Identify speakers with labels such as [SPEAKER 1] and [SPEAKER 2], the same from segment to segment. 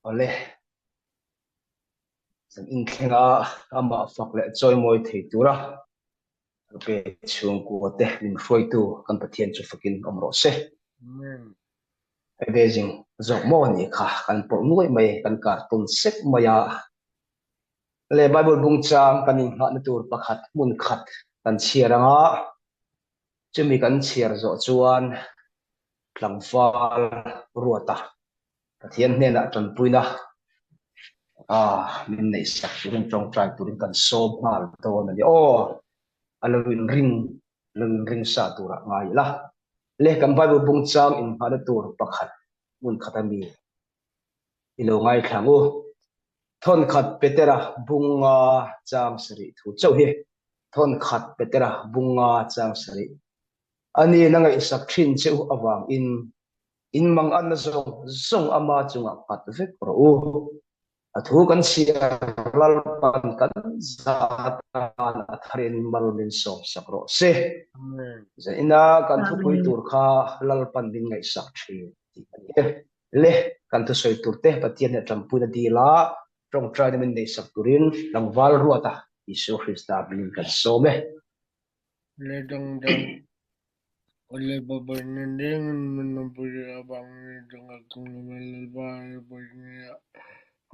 [SPEAKER 1] Awle, zan inthlenga amah fak leh chawimawi thei tura Rupe chhungkua te min hruaitu kan Pathian chu fakin awm rawh se. Hei Beijing zawk maw a nih kha kan pawlh nuai mai, kan kar tawn sek mai a. Le Bible bung chang kan inghahna tur pakhat hmun khat kan chhiar ang a, chumi kan chhiar zawh chuan tlangval ruata Pathian hnenah tanpuina min neih sak turin tawngtai turin kan sawm nghal dawn a ni. Aw, a lo inring, a lo inring sa turah ngai ila. Le kan Bible bung chang inhmahna tur pakhat hmun khat a mi i lo ngaithla ang u. Thawnkhat Petera bunga chang sarih thu chauh hi. Thawnkhat Petera bunga chang sarih. Ani na ngaihsak thin che u avangin In manganna zawng zawng ama chungah nghat vek rawh u. A thu kan chhiar Lalpan kan za atan a tharin mal min sawm sak rawh se. Zaina kan thupui tur kha Lalpan min ngaihsak thin tih a ni e. Le, kan thusawi tur te Pathian leh Tanpuina dila tawngtaina min neihsak turin tlangval ruata Isua Krista hmingin kan sawm e.
[SPEAKER 2] Le dang dang. Ole babay na ding manapuri abang ni lalbai pagnia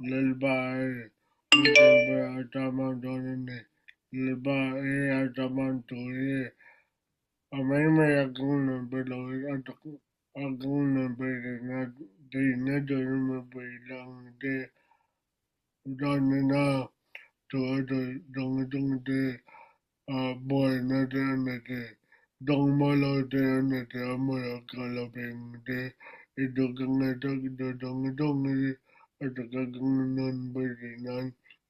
[SPEAKER 2] lalbai atama donne lalbai atama tori amai mai akung na belo atak akung na belo na de na de na belang de dan na to to dong dong de buaina te a ni te, dawngmalo te a ni te, a hmui a kal a beng te, i dawk a nge tak da dawng dawng i a tak a kang nan bai rih nan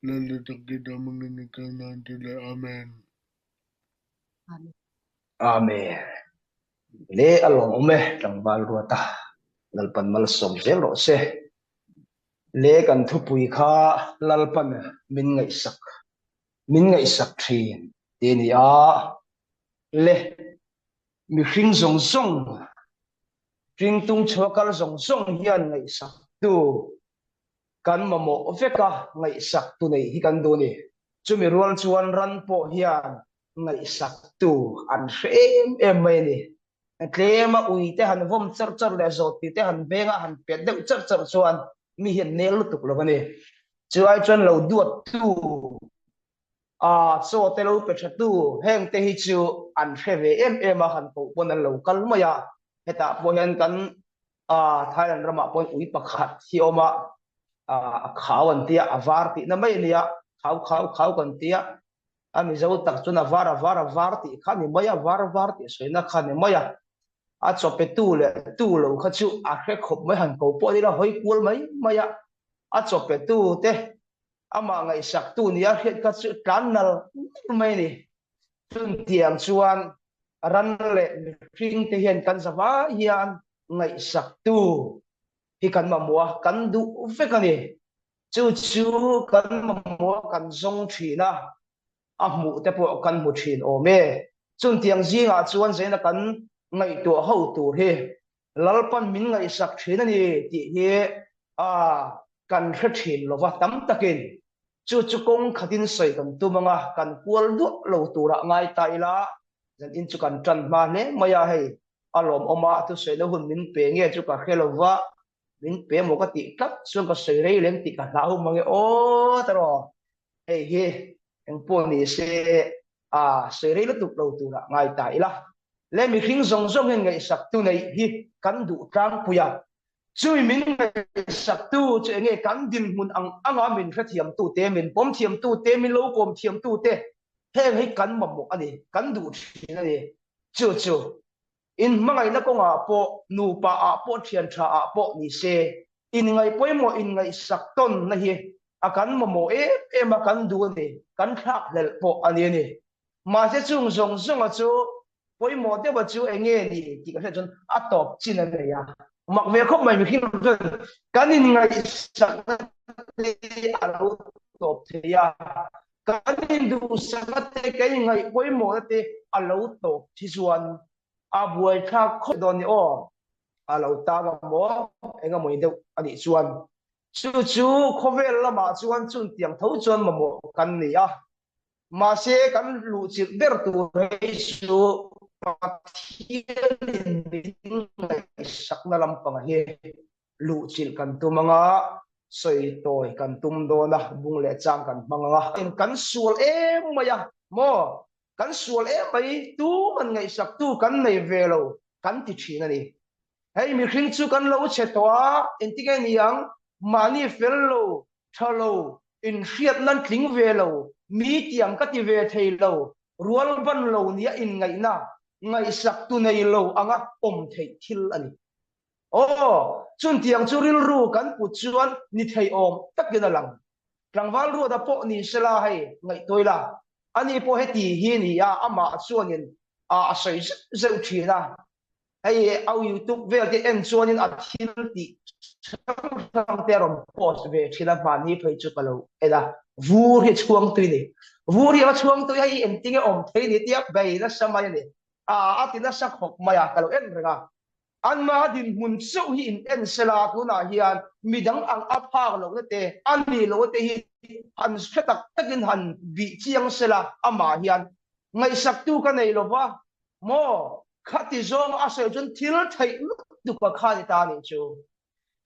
[SPEAKER 2] Lal a tak i dam ang in i kal nan te le Amen.
[SPEAKER 1] Amen. Le a lawm awm e tlangval ruata Lalpan malsawm zel rawh se. Le kan thupui kha Lalpan min ngaihsak min ngaihsak thin ti a ni a. Le mihring zawng zawng, hringtung chhuah kal zawng zawng hian ngaihsaktu kan mamawh vek a, ngaihsaktu neih hi kan duh a ni. Chumi rual chuan ran pawh hian ngaihsaktu an hre em em mai a ni. Tlema ui te han vawm char char leh zawt ti te han venga han pet deuh char char chuan mi hian nel lutuk lo a ni. Chu ai chuan lo duattu, a chaw te lo pe thatu heng te hi chu an hre ve em em a, han koh pawn an lo kal mai a. Hetah pawh hian kan Thailand ramah pawhin ui pakhat hi a awm a, a khau an tia, a var tihna mai a nia, khau khau khau kan tia, a Mizo tak chuan a var a var a var tih kha a ni mai a, var var tih sawina kha a ni mai a. A chaw pe tu leh tu lo kha chu a hre khawp mai, han ko pawh nila hawi kual mai mai a, a chaw pe tu te amah ngaihsak tu nia hriat kha chu tlan nal nal mai a ni. Chuntiang chuan ran leh mihring te hian kan zavai hian ngaihsak tu hi kan mamawh a, kan duh vek a ni. Chu chu kan mamawh a, kan zawng thin a, a hmuh te pawh kan hmu thin awm e. Chuntiang zingah chuan zaina kan ngaihtuah ho tur hi Lalpan min ngaihsak thin a ni tih hi a kan hre thin lo va, tam takin chu chu kawng khatin sawi kan tum ang a, kan kual duah lo turah ngai ta ila, zanin chu kan tan hma hle mai a, hei a lawmawm a, thusawi hun min pe nge chu ka hre lo va, min pe maw ka tih tlat chuan ka sawi rei lem tih ka hlau mang e aw ta rawh hei hi engpawh ni se a sawi rei lutuk lo turah ngai ta ila le mihring zawng zawng hian ngaihsak tu neih hi kan duh tlangpui a chumi min ngaihsak tu chu enge kan dinhmun ang anga min hrethiam tu te min pawm thiam tu te min lo kawm thiam tu te heng hi kan mamawh a ni kan duh thin a ni chu chu Inhmangaihna kawngah pawh, nupa ah pawh, thian tha ah pawh ni se, inngaih pawimawh inngaihsak tawnna hi a kan mamawh em em a, kan duh a ni, kan thlakhlelh pawh a ni a ni. Mahse chung zawng zawnga chu pawimawh deuha chu eng nge ni tih ka hriat chuan a tawp chin a nei a. Mak ve khawp mai mihring lam chuan kan inngaihsakna te a lo tawp thei a, kan induhsakna te, kan inngaih pawimawhna te a lo tawp thi chuan a buaithlak khawp dawn ni aw, a lo tang a maw, eng emaw deuh a nih chuan. Chu chu khawvel lamah chuan chuntiang tho chuan mamawh kan ni a, mahse kan luhchilh ber tur hei chu Pathianin min ngaihsakna lampang hi luhchilh kan tum anga sawi tawi kan tum dawn a, bung leh chang kan hmang anga. Kan sual em mai a maw? Kan sual em mai, tuman ngaihsaktu kan nei ve lo kan ti thin a ni. Hei mihring chu kan lo chhe tawh a, engtin nge ni ang? Mahni fel lo, tha lo, inhriat nan tling ve lo, mi tiang ka ti ve thei lo, rual ban lo nia inngaihna, ngaihsaktu nei lo anga awm theih thil a ni. Aw, chuntiang chu rilru kan put chuan ni thei awm takin a lang. Tlangval Ruata pawh ni sela hei ngaihtuah ila, ani pawh heti hi ni a, amah chuanin a sawi zeuh zeuh thin a. Hei au youtube vel te en chuanin a thil tih hrang hrang te a rawn post ve thin a, hmanni phei chu ka lo en a, vur hi a chhuang tui ni. Vur hi a va chhuang tui a, hei engtinge awm thei ni tia bei nasa mai a ni. A ti nasa khawp mai a, ka lo en reng a. Anmah dinhmun chauh hi in en sela tunah hian midang ang a phak lohna te, a nih lohna te hi han hre tak takin han bih chiang sela amah hian ngaihsaktu ka nei lova maw? Khati zawnga a sawi chuan thil theih lutuk a kha ni ta nih chu.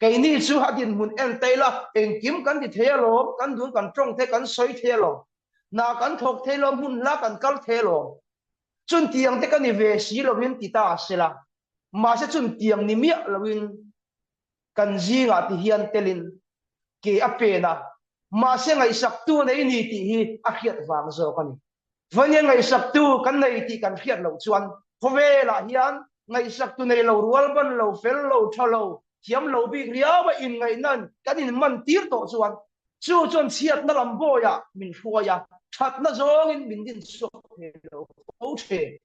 [SPEAKER 1] Keini chu a dinhmun en ta ila engkim kan ti thei alawm, kan dun kan tawng thei, kan sawi thei alawm, hna kan thawk thei alawm, hmun hla kan kal thei alawm. Chuntiang te ka ni ve si lovin ti ta sela, mahse chuntiang ni miah loin kan zingah ti hian telin ke a pen a, mahse ngaihsaktu nei ni tih hi a hriat vang zawk a ni. Vawnia ngaihsaktu kan nei tih kan hriat loh chuan khawvelah hian ngaihsaktu nei lo rual ban lo, fel lo, tha lo, thiam lo bik riau a inngaihnain kan inman tir tawh chuan chu chuan chhiatna lam bawiah min hruai a, thatna zawngin min dinchhuak thei lo fo thin.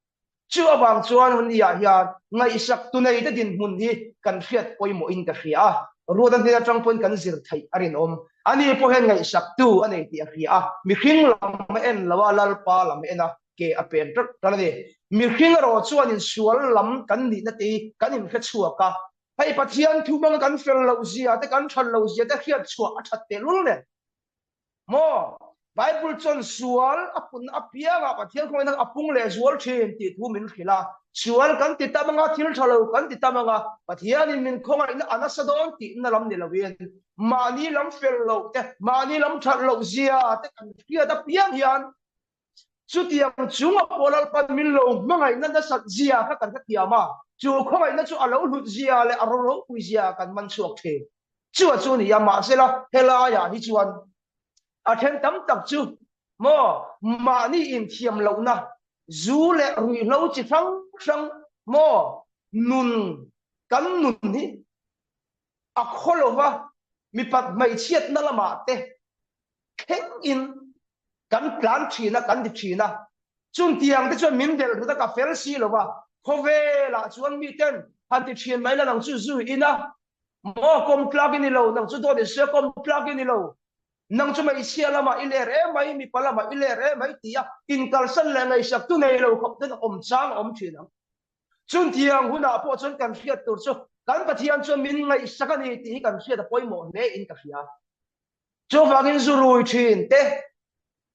[SPEAKER 1] Chu avang chuan Huniah hian ngaihsak tu neite dinhmun hi kan hriat pawimawhin ka hria a, Ruata hnen atang pawhin kan zir theih a rinawm. Ani pawh hian ngaihsak tu a nei tih a hria a, mihring lam a en lo a, Lalpa lam a en a, ke a pen ṭalh ṭalh a ni. Mihring erawh chuan insual lam kan nihna te hi kan inhre chhuak a, hei Pathian thu hmanga kan fel loh zia te, kan ṭhat loh zia te hriat chhuah a ṭhat tehlul nen. Maw? Bible chuan sual a punna apiangah Pathian khawngaihna a pung leh zual thin tih thu min hrilh a. Sual kan ti tam anga, thil tha lo kan ti tam anga, Pathianin min khawngaihna a nasa dawn tihna lam ni loin mahni lam fel loh te, mahni lam that loh zia te kan hriat apiang hian chutiang chung a pawh Lalpan min lo hmangaihna nasat zia kha kan hrethiam a, chu khawngaihna chu a lo hlut zia leh a ropui zia kan man chhuak thin. Chu a chu ni a, mahsela helaiah hi chuan a then tam tak chu maw mahni inthiam lohna zu leh ruihhlo chi hrang hrang maw nun kan nun hi a khaw lova mipat hmeichhiatna lamah te thlengin kan tlan thin a, kan ti thin a. Chuntiang te chuan min delh rut a, ka fel si lo va, khawvelah chuan miten han ti thin mai la nang chu zu in a, maw kawm tlak i ni lo, nang chu dawt i sia kawm tlak i ni lo, nang chu hmeichhia lamah i ler em mai, mipa lamah i ler em mai ti a, inkalsan leh ngaihsak tu nei lo khawp ten awm chang a awm thin ang. Chuntiang hunah pawh chuan kan hriat tur chu kan Pathian chuan min ngaihsak a ni tih hi kan hriat a pawimawh hle in ka hria. Chuvangin zu rui thin te,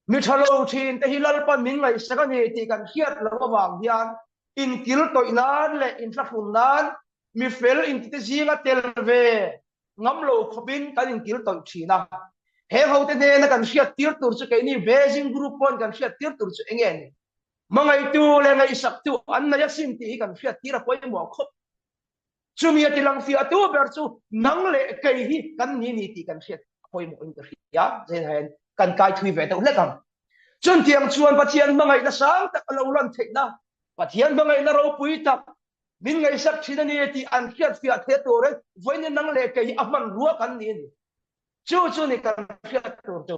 [SPEAKER 1] mi tha lo thin te hi Lalpan min ngaihsak a ni tih kan hriat loh avang hian inkil tawih nan leh inthlahrun nan mi fel intite zinga tel ve ngam lo khawpin kan inkil tawih thin a. Heng hote hnena kan hriat tir tur chu keini Beijing Group pawn kan hriat tir tur chu enge ni? Hmangaihtu leh ngaihsaktu an nei asin tih hi kan hriat tir a pawimawh khawp. Chumi a tilangfiah tu ber chu nang leh kei hi kan ni ni tih kan hriat a pawimawh in ka hria. Zain hian kan kai thui ve deuh hlek ang. Chuntiang chuan Pathian hmangaihna sang tak a lo lan theihna, Pathian hmangaihna ropui tak min ngaihsak thin a ni tih an hriatfiah theih turin vawiin nang leh kei hi a hmanrua kan ni a ni. Chu chu ni kan hriat tur chu.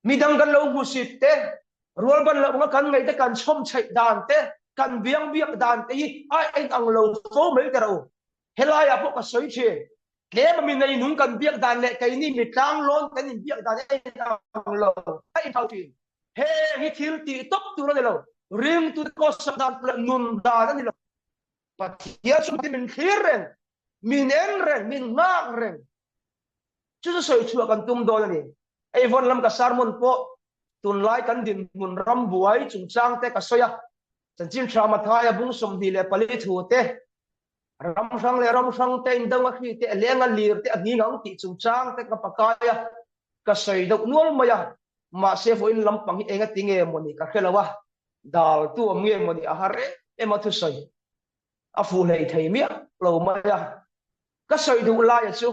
[SPEAKER 1] Midang kan lo hmusit te, rualban loh anga kan ngaih te, kan chhawm chheih dan te, kan biang biak dan te hi a eng ang lo fo mai ta rawh u. Helaiah pawh ka sawi thin, tlema mi neinung kan biak dan leh keini mi tlanglawn kan inbiak dan a eng ang lo, a inhau thin. Heng hi thil tih tawp tur a ni lo, ringtute khawsak dan leh nun dan a ni lo. Pathian chu min thlir reng, min en reng, min nghak reng. Chu chu sawi chhuah kan tum dawn a ni. Hei vawn lam ka sermon pawh tunlai kan dinhmun ram buai chungchang te ka sawi a, chanchin tha Mathaia bung 24 thu te, ram hrang leh ram hrang te indang a hri te a leng a lir te a nghing ang tih chungchang te ka pakai a, ka sawi deuh nual mai a, mahse vawiin lampang hi engati nge mawni ka hre lo a, dal tu awm nge mawni a har em em a thusawi a fuh hlei thei miah lo mai a. Ka sawi duh laia chu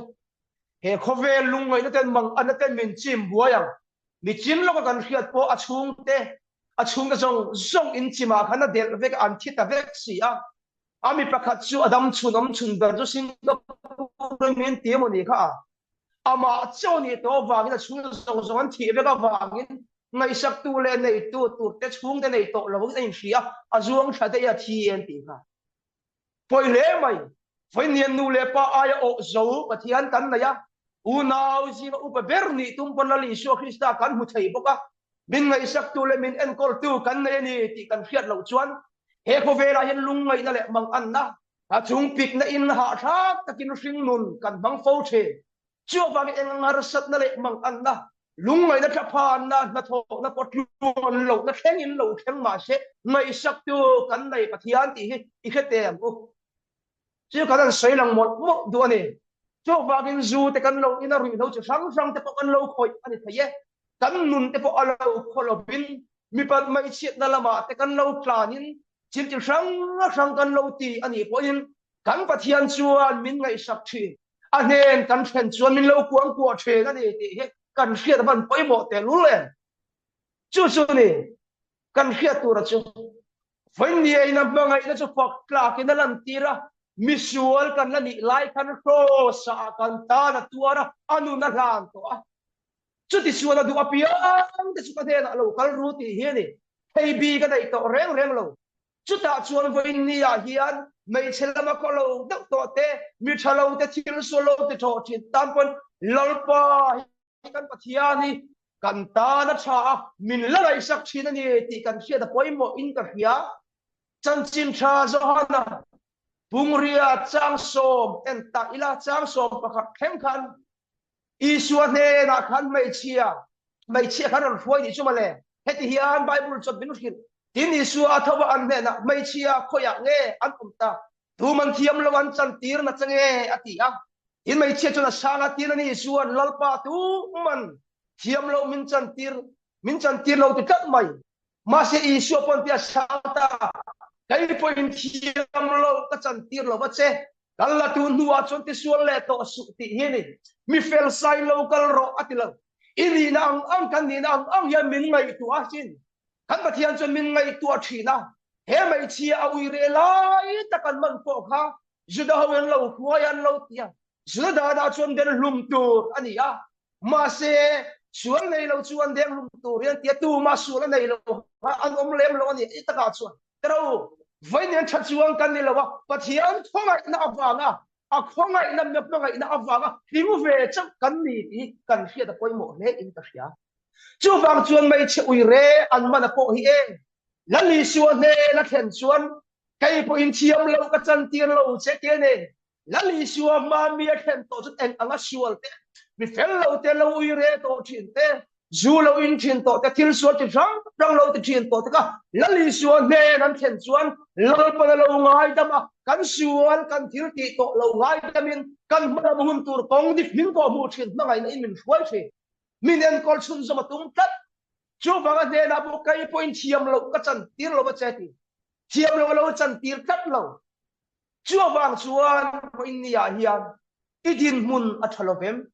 [SPEAKER 1] he khawvel lungngaihna ten mang anna ten min chim buai ang. Mi chim lawka kan hriat pawh a chhungte, a chhungte zawng zawng in chimah khan a delh vek a, an thi ta vek si a. A mi pakhat chu a dam chhun awm chhun ber chu Singapore min ti emaw ni kha a. Amah chaw nih tawh avangin a chhungte zawng zawng an thih vek avangin ngaihsaktu leh neitu turte chhungte nei tawh lovin a inhria a, a zuang thla daih a thi en tih kha. Pawi hle mai, Vawiin nu leh pa aia awh zo Pathian kan nei a, unau zinga upa ber nih tum pawn Lal Isua Krista kan hmu thei bawk a, min ngaihsaktu leh min enkawltu kan nei a ni tih kan hriat loh chuan he khawvelah hian lungngaihna leh manganna, a chung pikna in hahthlak takin hringnun kan hmang fo thin. Chuvangin eng harsatna leh manganna, lungngaihna thlaphanna, hnathawhna pawh tluan lohna thlengin lo thleng mahse ngaihsaktu kan nei Pathian tih hi i hre teh ang u. Chu kan han sawi lang mawlh mawlh duh a ni. Chuvangin zu te kan lo in a ruihhlo chi hrang hrang te pawh kan lo khawih a ni thei e. Kan nun te pawh a lo khaw lovin mipat hmeichhiatna lamah te kan lo tlanin thil chi hrang hrang kan lo ti a nih pawhin kan Pathian chuan min ngaihsak thin. A hnen kan thlen chuan min lo kuang kuah thin a ni tih hi kan hriat avan pawimawh tehlul em. Chu chu ni kan hriat tura chu vawiin a hmangaihna chu fak tlakin a lantir a, misual kan la nih lai khan hrawsa ah kan tan a tuar a, a nun a hlan tawh a. Chuti chuan a duh apiang te chu ka hnenah lo kal ru tih hi a ni. Thei bik a neih tawh reng reng lo. Chutah chuan vawiin ni ah hian hmeichhe lama khaw lo deuh tawh te, mi tha lo te, thil sual lo ti tawh thin tan pawn Lalpa hi kan Pathian hi kan tan a tha a, min la ngaihsak thin a ni tih kan hriat a pawimawh in ka hria. Chanchin tha Johana Pungria chang sawm en tak ila chang 11 thleng khan Isua hnenah khan hmeichhia, hmeichhia khan rawn hruai nih chu mawle. Heti hian Bible chuan min hrilh. Tin Isua a tho a an hnenah hmeichhia khawiah nge an awm ta? Tum an thiam lo an chantir na che nge? a ti a. Tin hmeichhia chuan a sang a, tin ani Isua'n Lalpa tuman thiam lo min chantir, min chantir lo ti tlat mai. Mahse Isua pawn tia sang ta, kei pawhin thiam lo ka chantir lo va che. Kal la tu hnuah chuan tisual leh tawh suh tih hi a ni. Mi fel sai lo kal rawh a ti lo. I nihna ang ang kan nihna ang ang hian min ngaihtuah a sin. Kan Pathian chuan min ngaihtuah thin a. He hmeichhia a ui reh lai tak an man pawh kha Juda ho an lo hruai a, an lo ti a. Juda danah chuan den hlum tur a ni a. Mahse, sual nei lo chu an deng hlum tur hi an ti a, tumah sual a nei lo kha an awm lem lo a ni. I takah chuan Tero, vawiin tha chuang kan ni lo a, Pathian khawngaihna avanga, a khawngaihna mi hmangaihna avanga hlim ve chauh kan ni tih kan hriat a pawimawh hle in ka hria. Chuvang chuan hmeichhe ui re an man a pawh hi e, Lal Isua hnen a thlen chuan kei pawhin thiam lo ka chantir lo che ti a ni. Lal Isua hma mi a thlen tawh chu eng anga sual te, mi fel lo te, lo ui re tawh thin te, zu lo in thin tawh te, thil sual chi hrang hrang lo ti thin tawh te kha Lal Isua hnen an thlen chuan Lalpan a lo ngaidam a, kan sual kan thil tih tawh lo ngaidamin kan hmalam hun tur kawng dik hming pawh hmuh thin hmangaihna in min hruai thin. Min enkawl chhunzawm a tum tlat. Chuvanga hnenah pawh kei pawhin thiam loh ka chantir lo a che ti. Thiam loh a lo chantir tlat lo. Chu avang chuan vawiin ni ah hian i dinhmun a tha lo vem?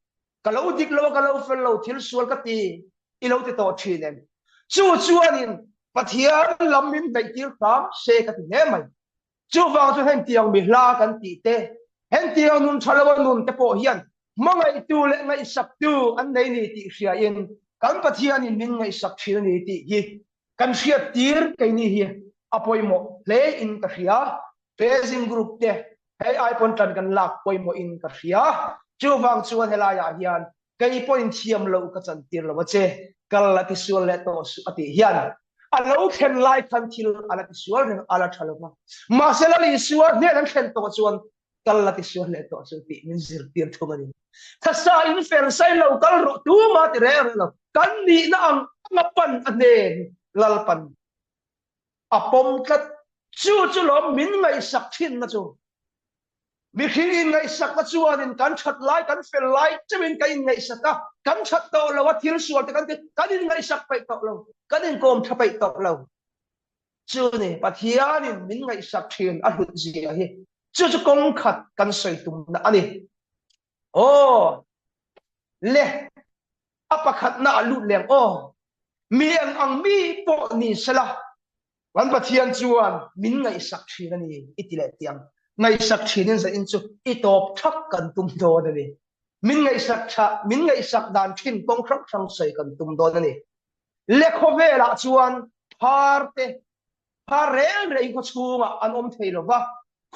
[SPEAKER 1] Ka lo dik lo a, ka lo fel lo, thil sual ka ti i lo ti tawh thin em? Chu chuanin Pathian lam min hnaihtir hram se ka ti hle mai. Chuvang chu hengtiang mi hla kan tih te, hengtiang nun tha lo a nun te pawh hian hmangaihtu leh ngaihsaktu an nei ni tih hriain kan Pathianin min ngaihsak thin a ni tih hi kan hriattir keini hi a pawimawh hle in ka hria. Praising group te hei ai pawn tan kan lak pawimawh in ka hria. Chuvang chuan helai ah hian kei pawhin thiam loh ka chantir lo a che, kal la tisual leh tawh suh a tih hian a lo thlen lai khan thil a la tisual reng a la tha lo va. Mahse Lal Isua hnen an thlen tawh chuan. Kal la ti sual leh tawh chu tih min zirtir thung a ni. Thasa in fel sai lo kal rawh tuma ti reng reng lo. Kan nihna ang anga pan a hnen Lalpan a pawm tlat. Chu chu lawm min ngaihsak thinna chu. Mihring inngaihsakna chuanin kan that lai, kan fel lai chauhin kan inngaihsak a, kan that tawh lo a, thil sual te kan ti, kan inngaihsak peih tawh lo, kan inkawm tha peih tawh lo. Chu ni, Pathianin min ngaihsak thin a hlut zia hi chu chu kawng khat kan sawi tumna a ni. Aw le, a pakhatna ah lut leng aw, mi eng ang mi pawh ni sela, kan Pathian chuan min ngaihsak thin a ni i ti leh tiang. Ngaihsak thinin zain chu i tawp thak kan tum dawn a ni. Min ngaihsak tha, min ngaihsak dan thin kawng hrang hrang sawi kan tum dawn a ni. Le khawvelah chuan phar te, phar reng reng khaw chhungah an awm thei lo va,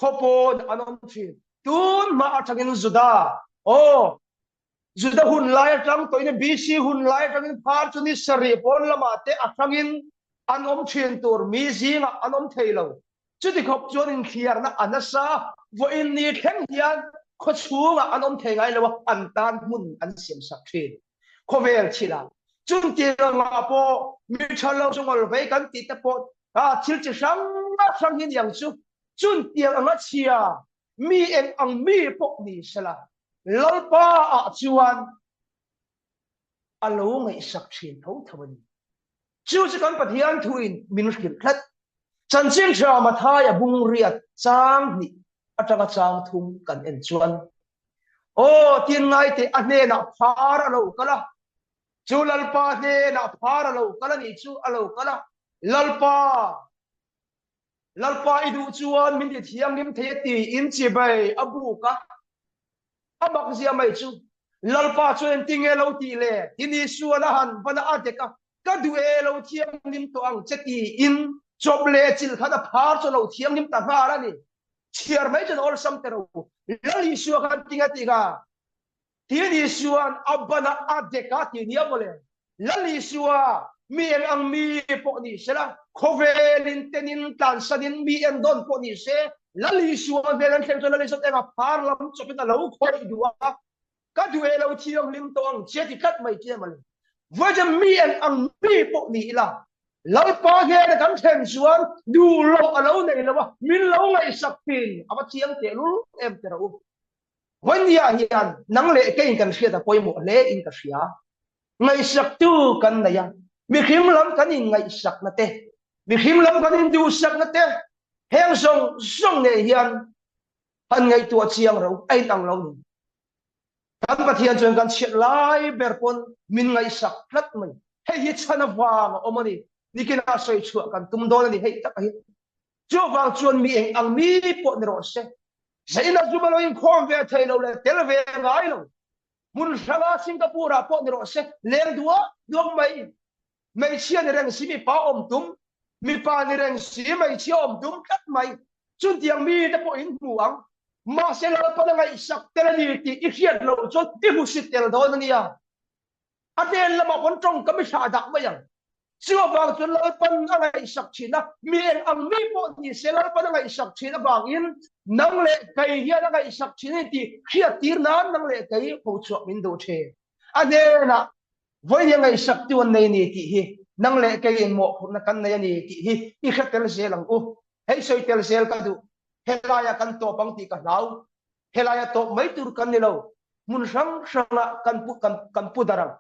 [SPEAKER 1] khaw pawn an awm thin. Tun hma atangin Juda, aw, Juda hun lai atang tawhin BC hun lai atangin phar chu ni sarih pawn lamah te atangin an awm thin tur mi zingah an awm thei lo. Chuti khawp chuan inthliarna a nasa a, vawiin ni thleng hian khaw chhungah an awm thei ngai lo a, an tan hmun an siamsak thin. Khawvel thila chuntir angah pawh mi tha lo chu ngawl vei kan tih te pawh a thil chi hrang hrang hi niang chu. Chuntiang anga chhia mi eng ang mi pawh ni sela Lalpa ah chuan a lo ngaihsak thin tho tho a ni. Chu chu kan Pathian thuin min hrilh tlat. Chanchin tha Mathai a bung riat chang hnih atanga chang thum kan en chuan Aw tin ngai teh a hnenah phar a lo kal a, chu Lalpa hnenah phar a lo kal a nih chu a lo kal a, Lalpa, Lalpa i duh chuan min ti thianghlim thei a tiin chibai a buk a. A mak zia mai chu Lalpa chuan engtinge lo tih le? Tin Isuan a han van a a dek a, Ka duh e lo thianghlim tawh ang che tiin chawp leh chilh khan a phar chu a lo thianghlim ta nghal a ni. Chhiar mai chuan awlsam te ro. Lal Isua khan tinge tih kha? Tin Isua'n a ban a a dek a ti nia mawle. Lal Isua, mi eng ang mi pawh ni sela, khawvelin tenin tlansanin mi en dawn pawh ni se, Lal Isua hmel an thleng chuan Lal Isua eng a phar lam chawpin a lo khawih duh a, ka duh e lo thianghlim tawh ang che ti tlat mai che mawle. Vawiin mi eng ang mi pawh ni ila, Lalpa hnena kan thlen chuan duh loh a lo nei lo a, min lo ngaihsak thin a va chiang tehlul em teh rawh u. Vawinia hian nang leh keiin kan hriat a pawimawh hle in ka hria. Ngaihsaktu kan nei a, mihring lam kan inngaihsakna te, mihring lam kan induhsakna te, heng zawng zawng nei hian han ngaihtuah chiang ro a inang lo ni. Kan Pathian chuan kan chhiat lai ber pawn min ngaihsak tlat mai. Hei hi chhan avang a awm a ni. Nikinah sawi chhuah kan tum dawn a ni hei tak hi. Chuvang chuan mi eng ang mi pawh ni rawh se. Zaina zu lo inkhawm ve thei lo leh tel ve ngai lo. Hmun hranga Singapore ah pawh ni rawh se leng duak duak mai. Hmeichhia ni reng si mipa awm tum, mipa ni reng si hmeichhia awm tum tlat mai. Chutiang mi te pawh in hmu ang. Mahse Lalpan a ngaihsak tel a ni tih i hriat loh chuan i hmusit tel dawn a nia. A hnen lamah pawn tawngkam i thlah dak mai ang. Chu avang chuan Lalpan a ngaihsak thin a, mi eng ang mi pawh ni se Lalpan a ngaihsak thin avangin nang leh kei hian a ngaihsak thin a ni tih hriattir nan nang leh kei hochhuah min duh thin. A hnenah vawiin hi ngaihsak tu an nei ni tih hi nang leh keiin mawhphurhna kan nei a ni tih hi i hre tel zel ang u. Hei sawi tel zel ka duh. Helaia kan tawp ang tih ka hlau. Helaia tawp mai tur kan ni lo. Hmun hrang hrangah kan pu kan kan pu dar ang.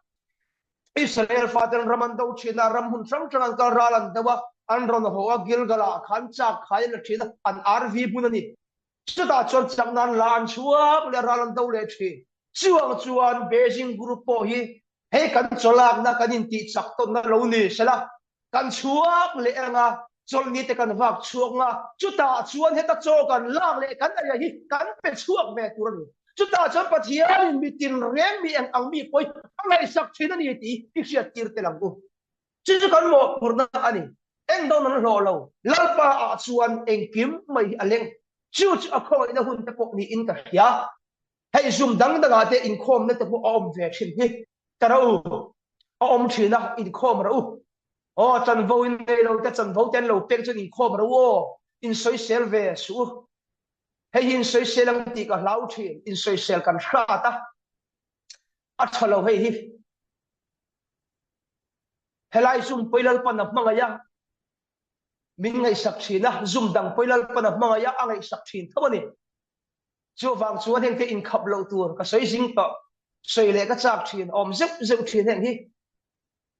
[SPEAKER 1] Israel faten ram an do thin a, ram hmun hrang hrang an kal ral an do a, an rawn haw a, Gilgal ah khan chak khai an la thin a, an RV hmun a ni. Chutah chuan chak nan la an chhuak leh ral an do leh thin. Chuang chuan Beijing Group pawh hi hei kan chawlakna kan intih chak tawnna lo ni sela, kan chhuak leh ang a, chawlhni te kan vak chhuak nga, chutah chuan heta chaw kan lak leh kan ei hi kan pe chhuak ve tur a ni. Chutah chuan Pathianin mi tinreng mi eng ang mi pawi a ngaihsak thin a ni tih i hriat tir tel ang u. Chu chu kan mawhphurhna a ni. Eng dawn an hlawh lo. Lalpa ah chuan engkim mai hi a leng. Chu chu a khawngaihna hun te pawh niin ka hria. Hei zum dang dangah te inkhawmna te pawh a awm ve thin hi. Ta rawh u, a awm thin a, inkhawm rawh u. Aw, chanvo in nei lo te, chanvo te an lo pek chuan inkhawm rawh u aw, in sawisel ve suh u. Hei hi insawisel ang tih ka hlau thin, insawisel kan hrat a, a tha lo hei hi. Helai zum pawi Lalpan a hmangaih a, min ngaihsak thin a, zum dang pawi Lalpan a hmangaih a, a ngaihsak thin tho a ni. Chuvang chuan hengte inkhap loh tur ka sawi zing tawh, sawi leh ka chak thin, awm zeuh zeuh thin heng hi.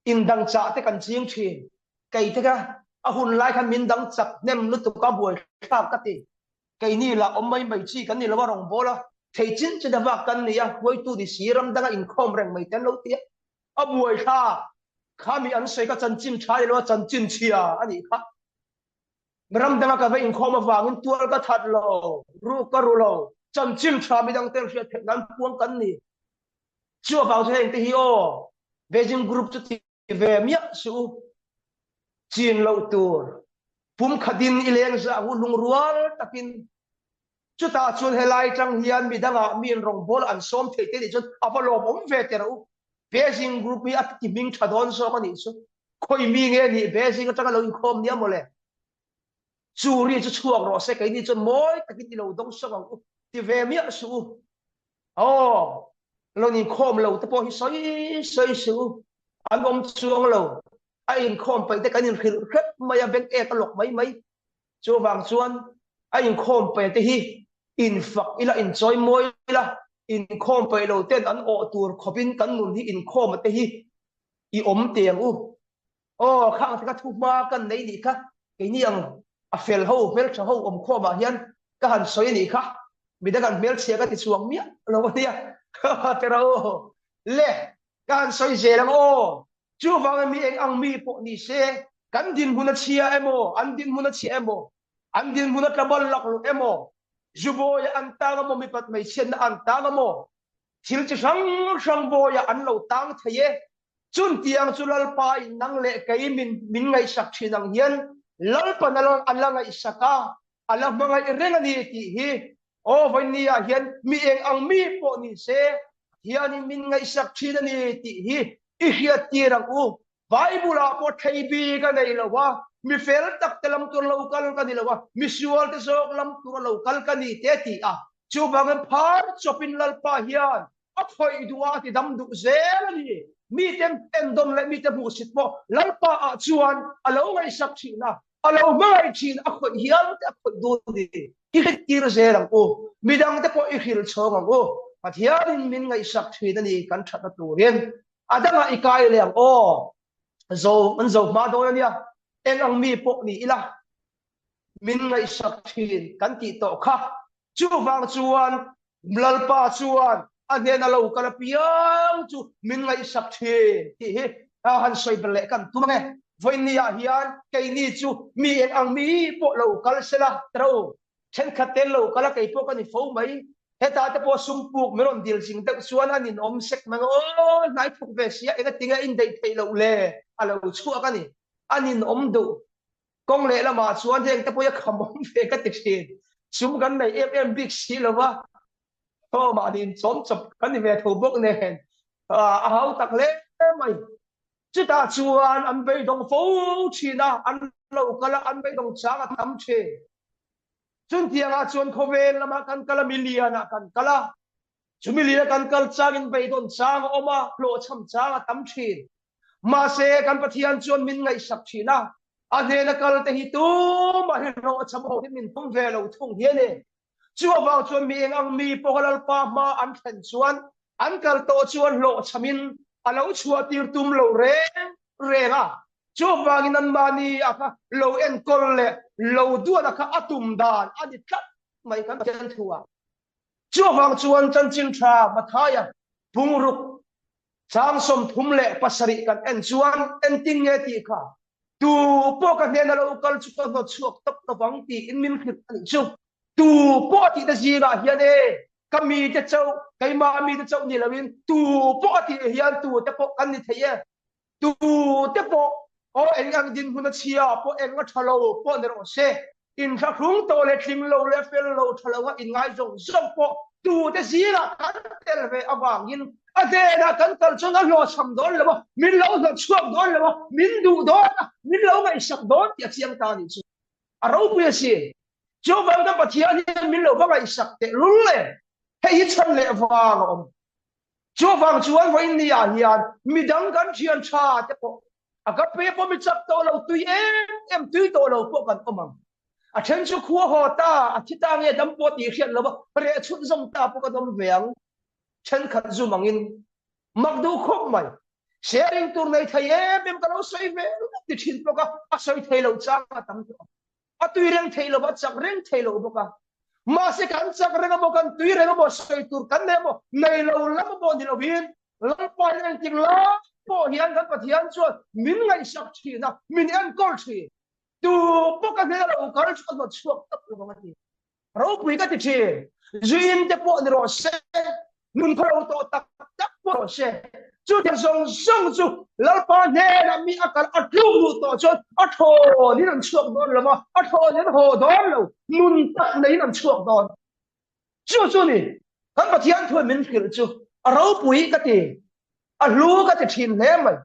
[SPEAKER 1] Indang chah te kan ching thin, kei te kha a hun lai khan min dang chak hnem lutuk a buaithlak ka ti. Keini lah awm mai mai chi kan ni lo a rawngbâwl a, thei chin chin a vak kan ni a, huaitu ni si ram danga inkhawm reng mai te an lo ti a, a buaithlak. Khami an sawi kha chanchin tha ni lo a chanchin chhia a nih kha. Ram danga ka va inkhawm avangin tual ka that lo, ru ka ru lo, chanchin tha midang ten hriat theih nan puang kan ni. Chu avang chu heng te hi aw, Beijing group chu ti ve miah suh u, chin loh tur, pumkhatin i leng zah hu lungrual takin chutah chuan helai tang hian midangah mi in rawngbâwl an sawm theih te nih chuan a va lawmawm ve teh rawh u. Beijing group hi a ti hming tha dawn zawk a nih chu. Khawi mi nge nih Beijing atanga lo inkhawm nia mawle. Chu ri chu chhuak rawh se keini chuan mawi takin i lo dawng sawk ang u ti ve miah suh u. Aw, lo inkhawm lo te pawh hi sawi sawi suh u. An awm chuang lo. A inkhawm paih te kan inhrilh hrep mai a, beng ek a lawk mai mai. Chuvang chuan a inkhawm paih te hi infak ila, inchawi mawi ila, inkhawm paih lo ten an awh tur khawpin kan nun hi inkhawm te hi i awm teh ang u. Aw, khang te kha thu hma kan nei nih kha, keini ang a fel ho, hmeltha ho awm khawmah hian ka han sawi nih kha, midang an hmelchhia ka ti chhuak miah lo a nia, tera aw, le, ka han sawi zel ang aw, chuvangin mi eng ang mi pawh ni se, kan dinhmun a chhia emaw, an dinhmun a chhia emaw, an dinhmun a tlabal laklawh emaw, zubawi an tang emaw, mipat hmeichhiatna an tang emaw, thil chi hrang hrang bawiah an lo tang thei e. Chuntiang chu Lalpa in nang leh kei min min ngaihsak thin ang hian Lalpan a a la ngaihsak a, a la hmangaih reng a ni tih hi aw vawinia hian mi eng ang mi pawh ni se hianin min ngaihsak thin a ni tih hi i hriat tir ang u. Bible ah pawh thei bik a nei lo a, mi fel tak te lam tur lo kal ka ni lo a, mi sual te zawk lam tur a lo kal ka ni te ti a. Chuvangin phar chawpin Lalpa hian a khawih duh a, a ti dam duh zel a ni. Mite endawn leh mite hmuhsit pawh Lalpa ah chuan a lo ngaihsak thin a, a lo hmangaih thin, a khawih hial te a khawih dun a ni. I hritir zel ang u, midang te pawh i hrilh chhawng ang u. Pathianin min ngaihsak thin a ni kan thatna turin. A dangah i kai leh ang aw, zo an zo hma dawn a nia, eng ang mi pawh ni ila min ngaihsak thin kan tih tawh kha. Chuvang chuan Lalpa chuan a hnena lo kal apiang chu min ngaihsak thin tih hi han sawi ber leh kan tum ang e. Vawiinniah hian keini chu mi eng ang mi pawh lo kal sela tro thenkhat te lo kal a kei pawh ka ni fo mai. Hetah te pawh sum puk min rawn dil zing deuh chuan an inawm sek mai aw hnai thuk ve sia engatinge in daih theih loh le a lo chhuak a ni. An inawm duh Kawng lehlamah chuan heng te pawh hi a kham awm ve ka ti thin. Sum kan nei em em bik si lo va, aw mahni inchawm chawp kan ni ve tho bawk nen a hau tak hle mai. Chutah chuan an beidawng fo thin a, an lo kal a, an beidawng chang a tam thin. Chuntiangah chuan khawvel lamah kan kal a, milianah kan kal a, chumi liana kan kal changin beidawn chang a awm a, hlawhchham chang a tam thin. Mahse, kan Pathian chuan min ngaihsak thin a, a hnena kal te hi tumah hi hlawh a cham awkin min tum ve lo thung hi a ni. Chu avang chuan mi eng ang mi pawha Lalpa hma an thlen chuan an kal tawh chuan hlawhchhamin a lo chhuah tir tum lo reng reng a. Chuvangin anmahni a kha lo enkawl leh lo duat a kha a tum dan a ni tlat mai kan Pathian thu ah. Chuvang chuan chanchin tha Mathaia bungruk Chang 37 kan en chuan entin nge tih kha tu pawh ka hnena lo kal chu ka hnawt chhuak tawp tawp ang tiin min hrilh a nih chu. Tu pawh a tihte zingah hian e ka mite chauh, keimah mite chauh ni loin tu pawh a tih hian tute pawh kan ni thei e. Tu te pawh aw eng ang dinhmun a chhia pawh eng a tha lo pawh ni rawh se, inthlahrung tawh leh tling lo leh fel lo tha lo a inngai zawng zawng pawh tu te zingah kan tel ve avangin a hnenah kan kal chuan a hlawhchham dawn lo a, min lo hnawt chhuak dawn lo a, min duh dawn a, min lo ngaihsak dawn tih a chiang ta a nih chu. A ropui a si. Chuvang kan Pathian hian min lo va ngaihsak teh lul em? Hei hi chhan leh vang a awm. Chuvang chuan vawiin ni ah hian midang kan thian tha te pawh a ka pe pawh mi chak tawh lo tui em em tui tawh lo pawh kan awm ang. A then chu khua haw ta, a thi ta nge dam pawh tih hriat lova reh chhunzawm ta pawh kan awm ve ang. Thenkhat zum angin mak duh khawp mai. Sharing tur nei thei em em ka lo sawi ve ringawt ti thin bawk a, a sawi thei lo chang a tam tawh ang. A tui reng thei lo a, chak reng thei lo bawk a. Mahse kan chak reng emaw, kan tui reng emaw, sawi tur kan nei emaw, nei lo lam emaw ni lovin Lalpa hian engtik lai pawh hian kan Pathian chuan min ngaihsak thin a, min enkawl thin. Tu pawh ka hnena lo kal chu ka hnawt chhuak tawp lo ang a ti. Ropui ka ti thin. Zuin te pawh ni rawh se, nun khaw lo tawh tak tak pawh rawh se. Chutiang zawng zawng chu Lalpa hnenah mi a kal a tluk duh tawh chuan a thawnin an chhuak dawn lo va, a thawnin an haw dawn lo, nun tak neiin an chhuak dawn. Chu chu ni, kan Pathian thuin min hrilh chu a ropui ka ti, a hlu ka ti thin hle mai.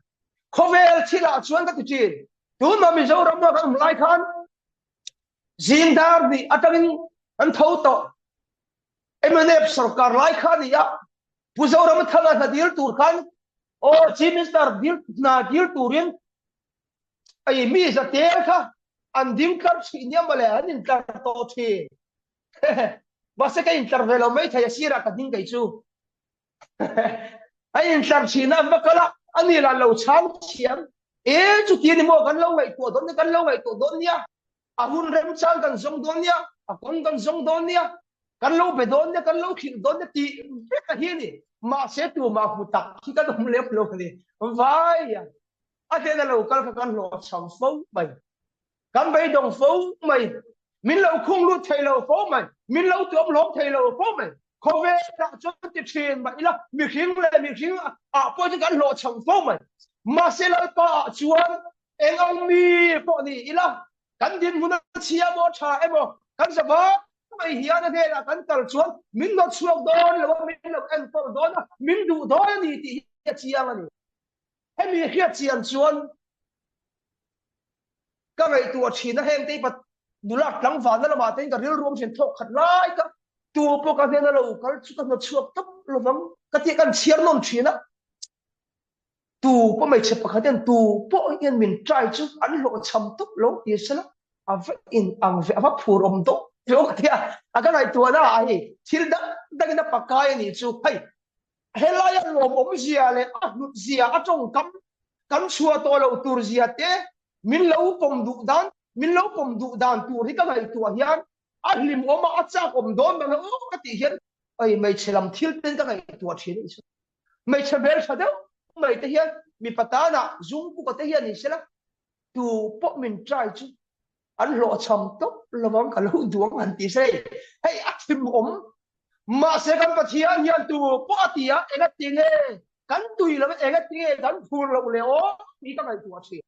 [SPEAKER 1] Khawvel thilah chuan ka ti thin. Tunah Mizoram ah kan awm lai khan Zing dar hnih atangin an tho tawh. MNF sorkar lai kha ni a, Pu Zoramthanga hna dil tur khan aw Chief Minister dil hna dil turin ei mi za tel kha an ding tlar thin nia mawle an intlar tawh thin. Mahse ka intlar ve lo mai thei a sirah ka ding kei chu. A intlar thin a an va kal a, ani lah lo chhang thiam. E chuti ani maw kan lo ngaihtuah dawn nia, kan lo ngaihtuah dawn nia, a hun remchang kan zawng dawn nia, a kawng kan zawng dawn nia, kan lo be dawn nia, kan lo khilh dawn nia tih vek a hi a ni. Mahse tumah hmu tak hi kan awm lem lo a ni. Vai a, a hnena lo kal kha kan hlawhchham fo mai. Kan beidawng fo mai, min lo khung lut thei lo fo mai, min lo tuam hlawm thei lo fo mai. Khawvelah chuan ti thin mah ila, mihring leh mihring ah pawh chuan kan hlawhchham fo mai. Mahse Lalpa ah chuan eng ang mi pawh ni ila, kan dinhmun a chhia maw tha emaw, kan zavai mai hian a hnenah kan kal chuan min lo chhuak dawn lo a, min lo enkawl dawn a, min duh dawn a ni tih hi a chiang a ni. Hemi hriat chian chuan Ka ngaihtuah thin a, heng te hi nula tlangvalna lamah te hian ka rilru awm thin thawk khat lai ka tu pawh ka hnena lo kal chu ka hnawt chhuak tawp lovang ka tih kan chhiar nawn thin a, tu pawh hmeichhe pakhat hian tu pawh hian min try chu an hlawhchham tawp lo ti sela a va in ang ve a va phur awm dawk ve aw ka ti a, a ka ngaihtuahna ah hei thil dang dangin a pakai a nih chu hei Helaia lawmawm zia leh a hlut zia a tawngkam kan chhuah tawh loh tur zia te min lo pawm duh dan min lo pawm duh dan tur hi ka ngaihtuah hian a hlimawm a, a chak awm dawn bang aw ka tih hian ei hmeichhe lam thil ten ka ngaihtuah thin a ni chu. Hmeichhe hmeltha deuh mai te hian mipa tanah zungpuka te hian ni sela tu pawh min try chu an hlawhchham tawp lovang ka lo duang han ti se hei a chimawm mahse kan Pathian hian tu pawh a ti a enga tinge kan tui lo enga tinge kan phur loh le aw tih ka ngaihtuah thin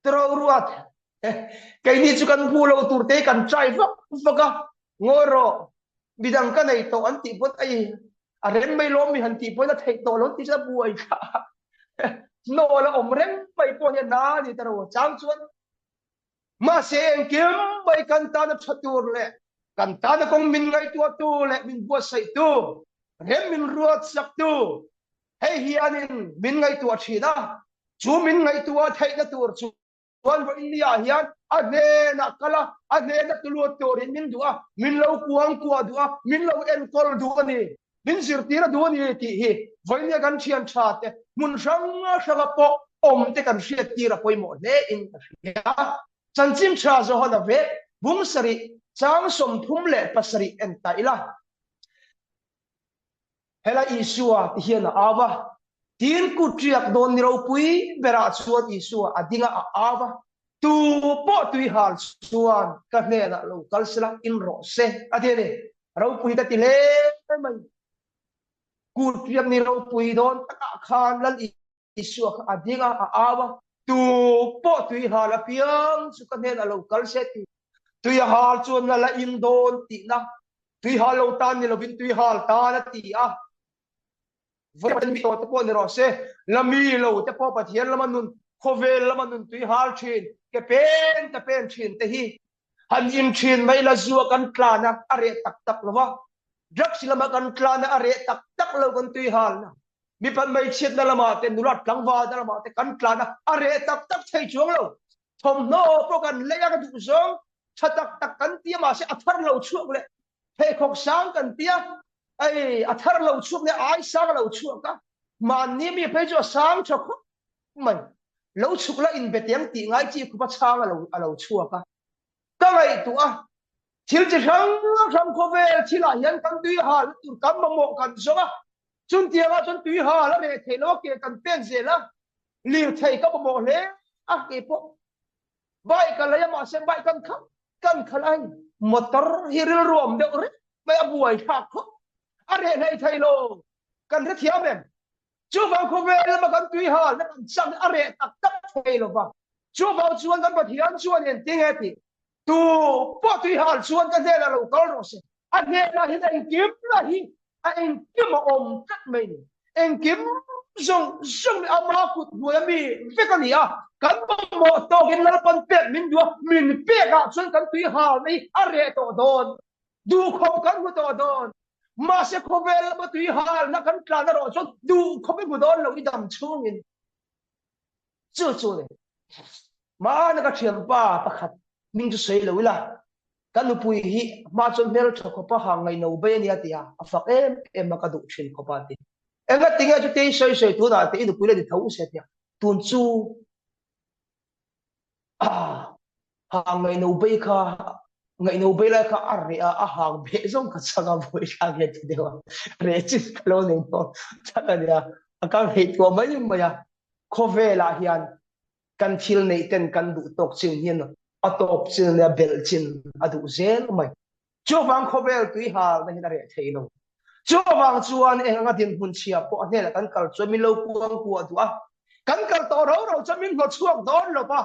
[SPEAKER 1] tro ruat keini chu kan hmu lo tur te kan try vak vak a ngawi rawh midang ka nei tawh an tih pawn ei a rem mai lawm mi han tih pawn a theih tawh lo ti chuan buai kha hnawl a awm reng mai pawh hian na ni ta ro chang chuan mahse engkim mai kan tana tha tur leh kan tana kawng min ngaihtuah tu leh min buatsaih tu rem min ruat sak tu hei hianin min ngaihtuah thin a chu min ngaihtuah theihna tur chu Chuan vawiin ni ah hian a hnenah kal a, a hnena tuluat turin min duh a, min lo kuangkuah duh a, min lo enkawl duh a ni, min zirtir a duh a ni tih hi vawiin nia kan thian tha te hmun hrang hranga pawh awm te kan hriat tir a pawimawh hle in ka hria. Chanchin tha Johana vek bung sarih chang 37 en ta ila. Helai Isua ti hian a au a, tin kut riak dawn ni ropui berah chuan Isua a ding a, a au a, Tu pawh tui hal chuan ka hnenah lo kal sela in rawh se, a ti a ni. Ropui ka ti hle mai. Kut riak ni ropui dawn takah khan Lal Isua kha a ding a, a au a, Tu pawh tui hal apiang chu ka hnenah lo kal se ti. Tui a hal chuan la la in dawn tihna, tui hal lo tan ni lovin tui hal tan a ti a. Vawiin mi tawh te pawh ni rawh se, la mi lo te pawh Pathian lama nun, khawvel lama nun tui hal thin, ke pen ke pen thin te hi. Han in thin mai la zua kan tlan a, a reh tak tak lo a. Drugs lama kan tlan a, a reh tak tak lo kan tui halna. Mipat hmeichhiatna lamah te, nulat tlangvalna lamah te kan tlan a, a reh tak tak thei chuang lo. Thawmhnaw pawh kan lei a, ka duh zawng tha tak tak kan ti a, mahse a thar lo chhuak leh pheikhawk sang kan ti a, ei a thar lo chhuak leh ai sang lo chhuak a, mahni mi phei chu a sang tha khawp mai. Lo chhuk la inbe teng tih ngai chi khupa chhang a lo a lo chhuak a. Ka ngaihtuah a, thil chi hrang hrang khawvel thilah hian kan tui hal tur kan mamawh kan zawng a, chuntiangah chuan tui hal a reh theih lo a ke kan pen zel a, lirthei ka mamawh hle a keipawh bike ka lei a mahse bike kan khalh kan khalh a hei motor hi rilru awm deuh reng mai a buai thlak khawp a reh hlei thei lo kan hrethiam em? Chuvang khawvel lama kan tui hal na kan chang a reh tak tak thei lo va. Chuvang chuan kan Pathian chuan engtin nge tih? Tu pawh tui hal chuan ka hnenah lo kal rawh se. A hnenah hian engkim lah hi a engkim a awm tlat mai ni. Engkim zawng zawng hi ama kut hnuai a mi vek a ni a. Kan mamawh tawkin Lalpan pek min duh a, min pek ah chuan kan tui hal na hi a reh tawh dawn. Duhkhawp kan hmu tawh dawn. Mahse khawvel lama tui halna kan tlan erawh chuan duh khawp i hmu dawn lo i dam chhungin. Chu chu ni. Mahna ka thianpa pakhat hming chu sawi lo ila, ka nupui hi hma chuan hmeltha khawpa ha ngaihno bei a nia tia a fak em em a ka duh thin khawpa ti. Engatinge chutia i sawi sawi tunah te i nupui la ni tho se tia tun chu Ah, hang ngaihno bei kha ngaihno bei lai kha a reh a, a hang beh zawng ka chang a vawi thlak hian ti deuh a, reh chin ka lo nei tawh tlat a nia, a kal theih tuah mai mai a, khawvelah hian kan thil neih ten kan duh tawk chin hian a tawp chin leh a belh chin a duh zel mai. Chuvang khawvel tui halna hian a reh thei lo. Chuvang chuan eng anga dinhmun chhia pawh a hnenah kan kal chuan min lo kuang kuah duh a, kan kal tawh rau rau chuan min hnawchhuak dawn lo va.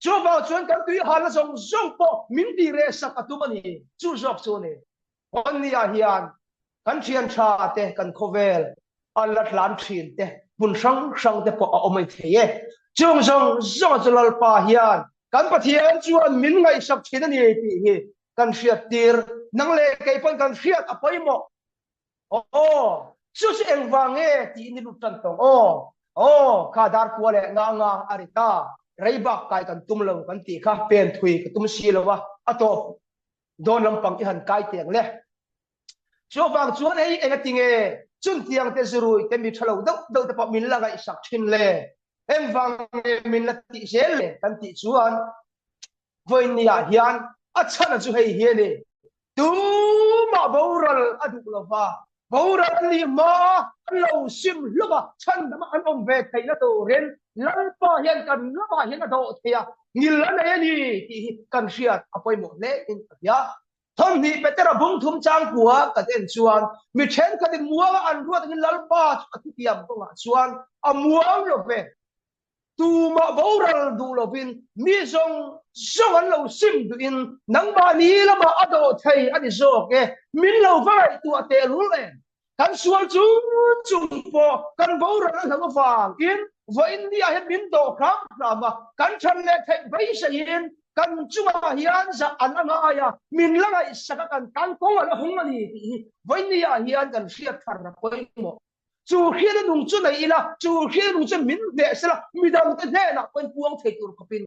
[SPEAKER 1] Chuvang chuan kan tui halna zawng zawng pawh min tih reh sak a tum a ni. Chu zawk chu a ni. Hmanni-ah hian kan thian tha te, kan khawvel a la tlan thin te, hmun hrang hrang te pawh a awm a ni thei e. Chung zawng zawng chu Lalpa hian kan Pathian chuan min ngaihsak thin a ni tih hi kan hriat tir. Nang leh kei pawn kan hriat a pawimawh. Aw, chu chu engvang nge tiin i lut tan tawng. Aw, aw, kha dar kua leh nga nga a ri ta. Rei bak kai kan tum lo kan tih kha pen thui ka tum si lo a, a tawp dawn lampang i han kai teng le. Chuvang chuan hei engati nge chuntiang te zurui te mi tha lo deuh deuh te pawh min la ngaihsak thin le? Engvang nge min la tih zel le kan tih chuan vawiinniah hian a chhan chu hei hi a ni. Tumah boral a duh lo va, boral an nih hma an lo sim hlawm a, chhandama an awm ve theihna turin Lalpa hian kan lamah hian a dawh thei a, ngil a nei a ni tih hi kan hriat a pawimawh hle in ka hria. Thawmhnih Petera bung thum changkua kan en chuan mi thenkhatin muanga an ruat angin Lalpa chu a thutiam kawngah chuan a muang lo ve. Tumah boral duh lovin mi zawng zawng an lo sim duhin nangmahni lamah a dawh thei a ni zawk e, min lo va ngaihtuah tehlul em? Kan sual chung chung pawh kan boral a hlauh avangin vawiin ni ah hian min dawh hram hram a, kan than leh theih beiseiin kan chungah hian zah an a ngai a, min la ngaihsak a kan tan kawng a la hung a ni tih hi vawiin ni ah hian kan hriat thar a pawimawh. Chu hriatna nung chu nei ila, chu hriatna nung chu min hneh sela midangte hnenah pawhin puang thei tur khawpin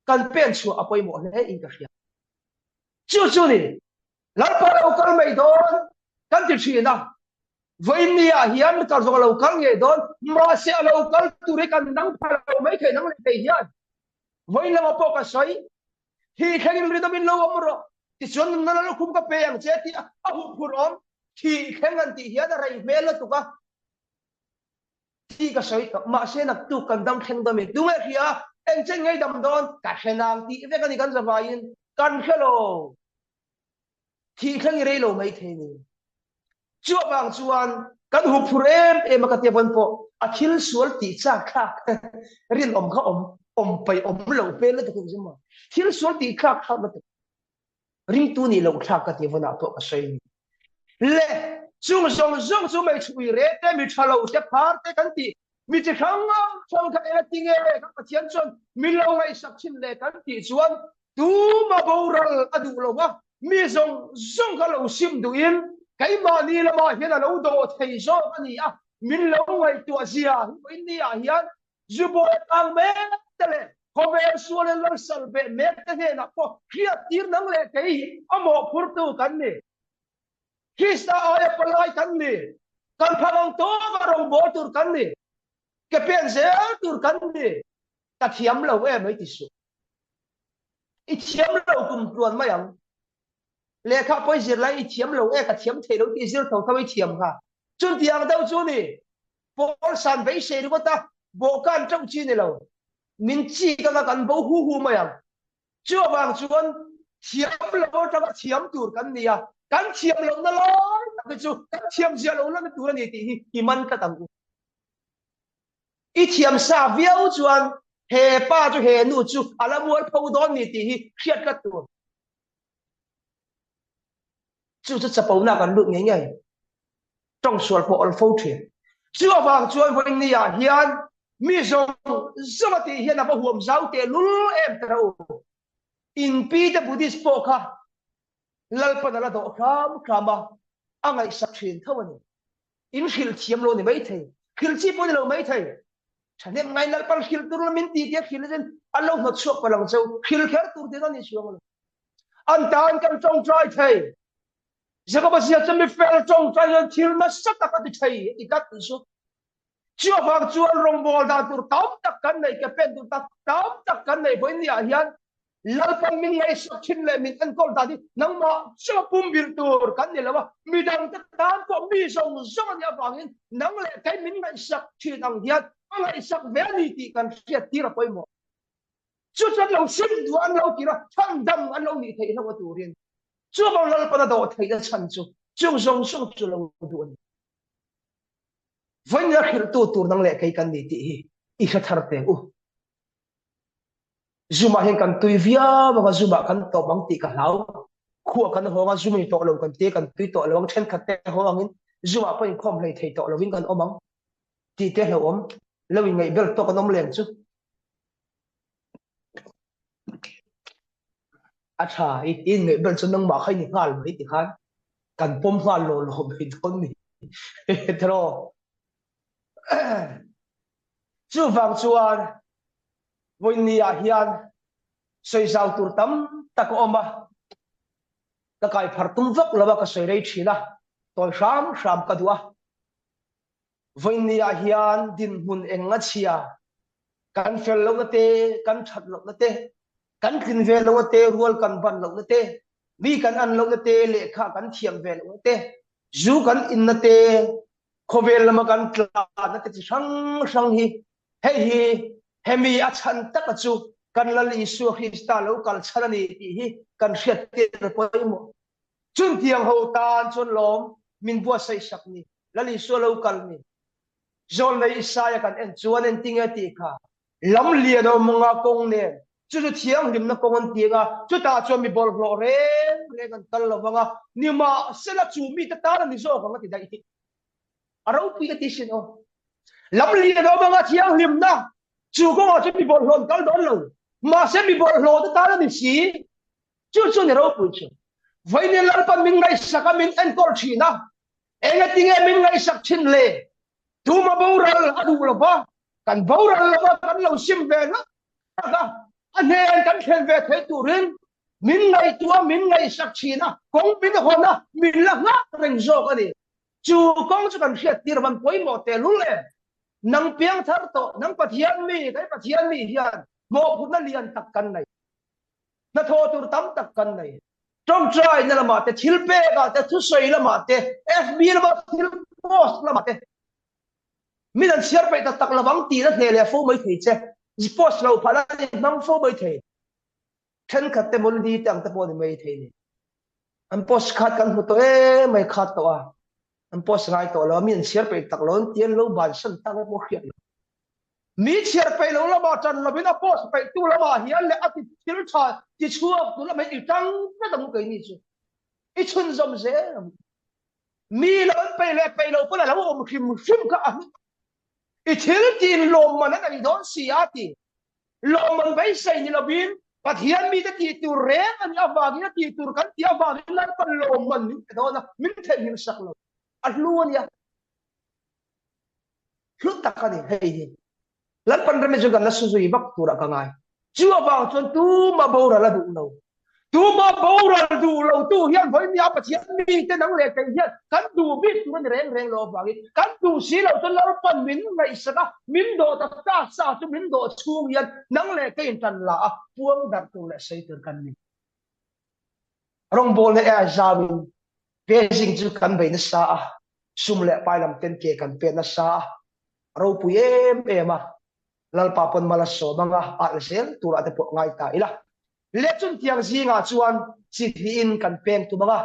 [SPEAKER 1] kan pen chhuah a pawimawh hle in ka hria. Chu chu ni. Lalpa lo kal mai dawn kan ti thin a, vawiin ah hian kar zawng a lo kal ngei dawn, mahse a lo kal tur hi kan dang pha lo mai thei nang leh thei hian vawiin lamah pawh ka sawi, thih thlengin rinawmin lo awm rawh, tichuan nunna lal lukhum ka pe ang che tih a huphurh awm, thih thleng an tih hian a rei hmel lutuk a tih ka sawi tawh, mahse naktuk kan dam thleng dawn mi tunge hria, engchen ngei dam dawn ka hre nang tih vek a ni kan zavaiin kan hre lo. Thih thleng i rei lo mai thei ni. Chu avang chuan kan huphur em em a ka tia vawn pawh a thil sual tih chak thlak rinawm kha awm awm paih awm lo hmel lutuk in zim a. Thil sual tih thlak thlak lutuk ringtu nih loh thlak ka tia vawnah pawh ka sawi ni. Le chung zawng zawng chu hmeichhe ui re te mi tha lo te phar te kan tih mi chi hrang hrang kha eng a ti nge kan Pathian chuan min lo ngaihsak thin le kan tih chuan. Tuma boral a duh lo va, mi zawng zawng kha lo sim duhin keimahni lamah hian a lo dawh thei zawk a ni a, min lo ngaihtuah zia hi vawiin niah hian Zubawi tang mek te leh khawvel sual in lo sal beh mek te hnenah pawh hriattir nang leh kei hi a mawhphurtu kan ni. Krista aia palai kan ni. Kan phak ang tawka rawngbawl tur kan ni. Ke pen zel tur kan ni. Ka thiam lo em ai ti suh. I thiam lo kum tluan mai ang. Lehkha pawh i zir lai i thiam lo e ka thiam thei lo tih zir tho tho i thiam kha. Chutiang deuh chu ni. Pawl san beisei ringawt a bawhkan teuh chi ni lo. Min chik anga kan bo hu hu mai ang. Chu avang chuan thiam lo atanga thiam tur kan ni a, kan thiam lohna lai tak hi chu kan thiam ziah lo lana tur a ni tih hi i man tlat ang u. I thiam sa viau chuan he pa chu he nu chu a la mualpho dawn ni tih hi hriat tlat tur. Chu chu chapona kan lut ngei ngei. Tawng sual pawh awl fo thin. Chu avang chuan vawiin ah hian mi zawng zawng a tih hian a va huam zau teh lul em ta ro. In pi te Buddhist pawh kha Lalpan a la dawh hram hram a, a ngaihsak thin tho a ni. In hrilh thiam lo ni mai thei. Hrilh chi pawh ni lo mai thei. Thahnem ngai Lalpan hrilh tur min ti tia hrilh in an lo hnawt chhuak palh ang cheu. Hrilh kher tur tihna ni chuang lo. An tan kan tawngtai thei. Jakoba ziak chuan mi fel tawngtai hian thil nasa tak a ti thei a ti tlat tih chu. Chu avang chuan rawngbawl dan tur tam tak kan nei, ke pen tur tak tam tak kan nei vawiin ni ah hian Lalpan min ngaihsak thin leh min enkawl dan hi nangmah chaw pumbilh tur kan ni lo a, midangte tan pawh mi zawng zawng a nih avangin nang leh kei min ngaihsak thin ang hian a ngaihsak ve a ni tih kan hriat tir a pawimawh. Chu chuan lo sim duh an lo tir a, chhandam an lo nih theih hlauh a turin chuvang Lalpan a dawh theihna chhan chu chung zawng zawng chu lo duh a ni. Vawiin a hrilhtu tur nang leh kei kan ni tih hi i hre thar teh u. Zumah hian kan tui viau anga zumah kan tawp ang tih ka hlau. Khua kan hawng a zum ni tawh lo kan tia kan tui tawh lo ang thenkhat te haw angin zumah pawh inkhawm hlei thei tawh lovin kan awm ang tih te hlauhawm lo inngaih ber tawk an awm lem chu. A tha i inngaih ber chu nangmah kha i ni nghal mai ti khan kan pawm nghal law law mai dawn ni. Tiraw? Chuvang chuan vawiin ah hian sawi zau tur tam tak a awm a, ka kai phar tum vak lo a, ka sawi rei thin a, tawi hram hram ka duh a. Vawiin ah hian dinhmun eng a chhia, kan fel lohna te, kan that lohna te, kan tlin ve lohna te, rual kan ban lohna te, mi kan an lohna te, lehkha kan thiam ve lohna te, zu kan inna te, khawvel lama kan tlanna te chi hrang hrang hi hei hi hemi a chhan taka chu kan Lal Isua Krista lo kal chhan a ni tih hi kan hriat tir pawimawh. Chuntiang ho tan chuan lawm min buatsaih sak ni, Lal Isua lo kal ni. Zawlnei Isaia kan en chuan entinge tih kha lam lian a awm anga kawng nen chu chu thianghlimna kawng an ti anga chutah chuan mi bawlhhlawh reng reng an kal lo vang a, nimahsela chu mite tan a ni zawk ang a ti daih hi. A ropui ka ti sin aw. Lam lian a awm anga thianghlimna chu kawngah chuan mi bawlhhlawh an kal dawn lo, mahse mi bawlhhlawh te tan a ni si. Chu chu ni ropui chu. Vawiin Lalpan min ngaihsak a min enkawl thin a, engatinge min ngaihsak thin le? Tuma boral a duh lo va, kan boral lo va kan lo sim ve ngat tak a, a hnen kan thlen ve thei turin min ngaihtuah min ngaihsak thin a, kawng min hawn a, min la nghak reng zawk a ni. Chu kawng chu kan hriat tir van pawimawh tehlul em? Nang piang thar tawh, nang Pathian mi, kei Pathian mi hian mawhphurhna lian tak kan nei. Hnathawh tur tam tak kan nei. Tawngtaina lamah te, thil pekah te, thusawi lamah te, FB lama thil post lamah te min an chhiar peih tak tak lovang tih na hneh leh fo mai thei che. Post lo phah lan i hmang fo mai thei. Thenkhat te Molly te ang te pawh ni mai thei ni. An post khat kan hmu tawh em mai khat tawh a. An post ngai tawh lo a, mi an chhiar peih tak lo an ti an lo bansan tak pawh hriat lo. Mi chhiar peih lo lamah ṭan lovin a post peihtu lamah hian leh a ti thil ṭha ti chhuak tu lamah hian i ṭang tlat ang u keini chu. I chhunzawm zel ang u. Mi lo an peih leh peih lo pawn a lo awm hrim hrim kha a hlu tak. I thil tiin lawmman an ei dawn si a ti. Lawmman beisei ni lovin. Pathian mite tih tur reng a nih avangin a tih tur kan tih avangin Lalpan lawmman min pe dawn a, min theihnghilh sak lo. A hlu a nia. Hlu tak a ni hei hi. Lalpan rem hi chu kan la su zui vak turah ka ngai. Chu avang chuan tumah boral a duh lo. Tumah boral duh lo tu hian vawinia Pathian mite nang leh kei hian kan duh bik tur a ni reng reng lo avangin kan duh si lo chuan Lalpan min ngaihsak a, min dawh tak ta sa chu min dawh chhung hian nang leh kei in tan la a, puang darh tur leh sawi tur kan ni. Rawngbawlna e a zauin Beijing chu kan bei nasa a, sum leh pai lam ten ke kan pet nasa a, a ropui em em a, Lalpa pawn mal a sawm anga alh zel turah te pawh ngai ta ila. Leh chuntiang zingah chuan chi hnihin kan peng tum anga,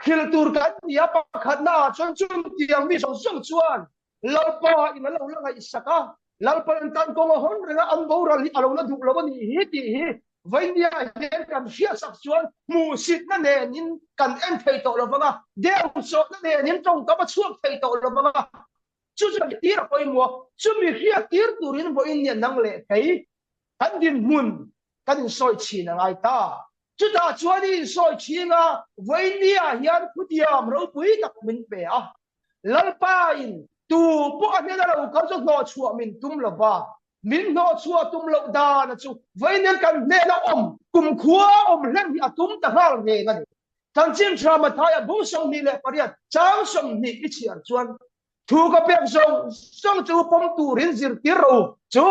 [SPEAKER 1] hrilh tur kan ni a, pakhatna ah chuan chuntiang mi zawng zawng chuan Lalpa in a lo la ngaihsak a, Lalpa in tan kawng a hawn reng a, an boral hi a lo la duh lo a nih hi tih hi Vainia hian kan hriatsak chuan hmuhsitna nenin kan en thei tawh lo vang a, deuhsawhna nenin tawngkam a chhuak thei tawh lo vang a, chu chu kan tir a pawimawh. Chumi hriattir turin vawiin nia nang leh thei kan dinhmun kan insawi chhin a ngai ta. Chutah chuan i insawi chhin a, Vainia hian khutiam ropui tak min pe a, Lalpa in tu pawh a hnena lo kal chu hnawhchhuah min tum lo va, min hnawhchhuah tum loh dana chu vawiin kan hnena awm kumkhua awm hlen hi a tum ta nghal reng a ni. Chanchin Tha Mathaia bung 28 chang 20 i chhiar chuan thu ka pek zawng zawng chu pawm turin zirtir rawh u, chu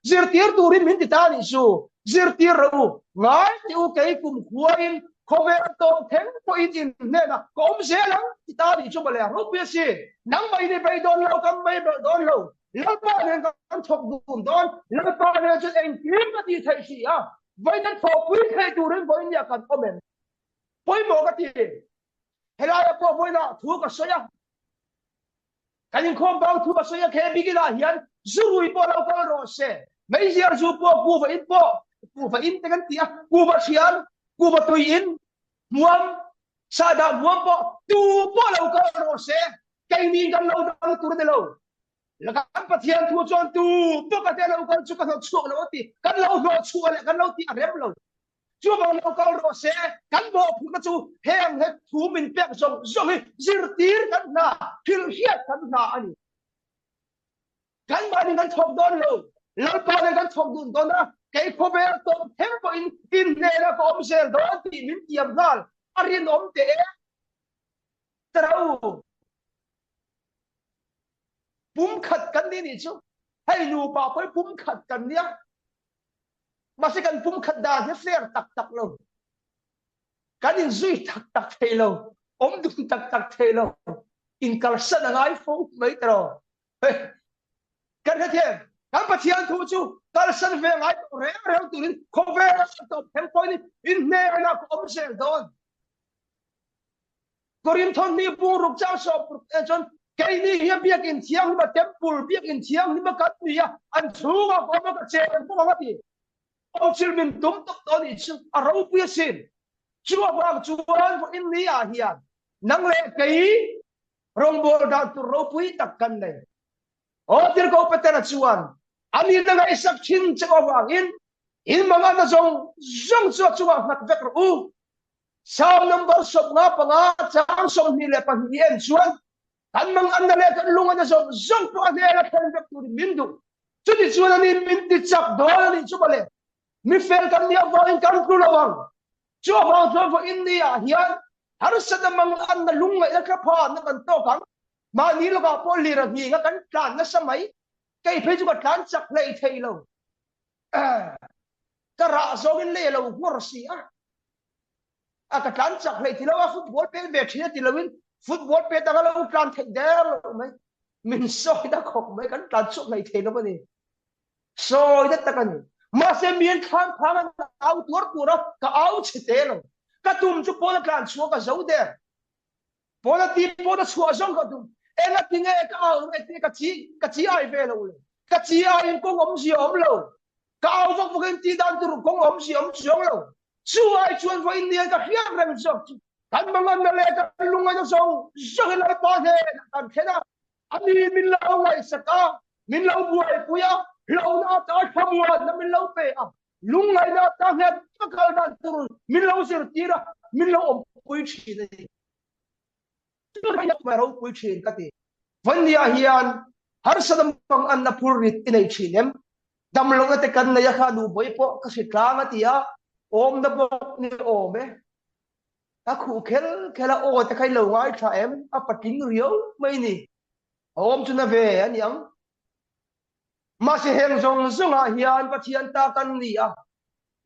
[SPEAKER 1] zirtir turin min ti ta nih chu, zirtir rawh u, ngai tih u kei kumkhua in Khawvel tawng thleng pawhin in hnenah ka awm zel ang ti ta nih chu mawle ropui a si. Nangmah in i bei dawn lo, kan bei belh dawn lo. Lalpa nen kan thawk dun dawn. Lalpa nen chuan engkim ka tih theih si a, vawiin an thawhpui theih turin vawiin nia kan awm em? Pawimawh ka ti. Helaia pawh vawiinah thu ka sawi a. Kan inkhawm bang thu a sawi a, he bikinah hian zu rui pawh lo kal rawh se, meizial zu pawh kuva in pawh, kuva in te kan ti a, kuva thian, kuva tui in, hmuam, sahdah hmuam pawh tu pawh lo kal rawh se, keini kan lo dang tur a ni lo. Kan Pathian thu chuan tu pawh ka te lo kal chu ka hnawt chhuak lo a ti, kan lo hnawt chhuah leh kan lo tih a rem lo. Chuvang lo kal rawh se, kan mawhphurhna chu heng he thu min pek zawng zawng hi zirtir kan hna, hrilhhriat kan hna a ni. Kan mahni kan thawk dawn lo, Lalpa nen kan thawk dun dawn a, kei khawvel tawp thleng pawhin in hnenah ka awm zel dawn tih min tiam nghal a rinawm teh e. Taro pumkhat kan ni nih chu, hei nupa pawh hi pumkhat kan nia. Mahse kan pumkhat dan hi fair tak tak lo. Kan inzui tak tak thei lo. Awm dun tak tak thei lo. Inkalsan a ngai fo mai ta lo. Kan hrethiam, kan Pathian thu chu kalsan ve ngai tawh reng reng turin khawvel tawp thleng pawhin in hnenah ka awm zel dawn. Korinthon hnih bung ruk chang sawm ruk en chuan keini hi biakinn thianghlim a temple biakinn thianghlim a kan ni a an chhungah ka awm a ka chen bawk ang a ti. Awmchil min tum tawp tawh anih chu a ropui asin. Chu avang chuan vawiin ni ah hian nang leh kei rawngbawl dan tur ropui tak kan nei. Aw Tirhkoh Petera chuan a mi na ngaihsak thin che avangin in manganna zawng zawng chu a chungah nghat vek rawh u. Psalm number 55 chang 22 i en chuan kan manganna leh kan lungaina zawng zawng pawh a hnena thlen vek turin min duh. Chuti chuan ani min ti chak dawn a nih chu mawle. Mi fel kan nih avangin kan tlu lo ang. Chu avang chuan vawiin ni ah hian harsatna manganna lungngaihna thlaphanna kan tawk ang. Mahni lawkah pawh lir a hning a kan tlan nasa mai. Kei phei chu ka tlan chak hlei thei lo. Ka rah zawngin lei a lo nghawr si a. A ka tlan chak hlei ti lo a football pet ve thin a ti loin football pet anga lo tlan theih der lo mai. Min sawi na khawp mai kan tlan chhuak hlei thei lo a ni. Sawi na tak a ni. Mahse mi an thlang phang an au tuar tuar a ka au chhe te lo. Ka tum chu pawn a tlan chhuak a zo der. Pawn a ti pawn a chhuah zawng ka tum. Enga tinge ka au e ti ka chi ka chi ai ve lo le. Ka chi ai in kawng awmzia awm lo. Ka au vak vak in ti dan tur kawng awmzia awm chuang lo. Chu ai chuan vawiin ni ka hriat reng zawk chu kan manganna leh kan lungaina zawng zawng hi Lalpa hnenah kan thlen a, ani min lo ngaihsak a, min lo buaipui a, hlauhna ata thlamuanna min lo pe a. Lungngaihna ata nghet taka kal dan tur min lo zirtir a, min lo awmpui thin a ni. Chu ropui thin ka ti. Vannia hian harsatna mang anna phur rit i nei thin em? Damlohna te kan nei a kha nubawi pawh ka hri tlang a ti a, awmna bawk ni awm e. A khuh khel khel a aw te kha i lo ngaithla em? A patling riau mai ni. A awm chu na ve a ni ang. Mahse heng zawng zawngah hian Pathian ta kan ni a,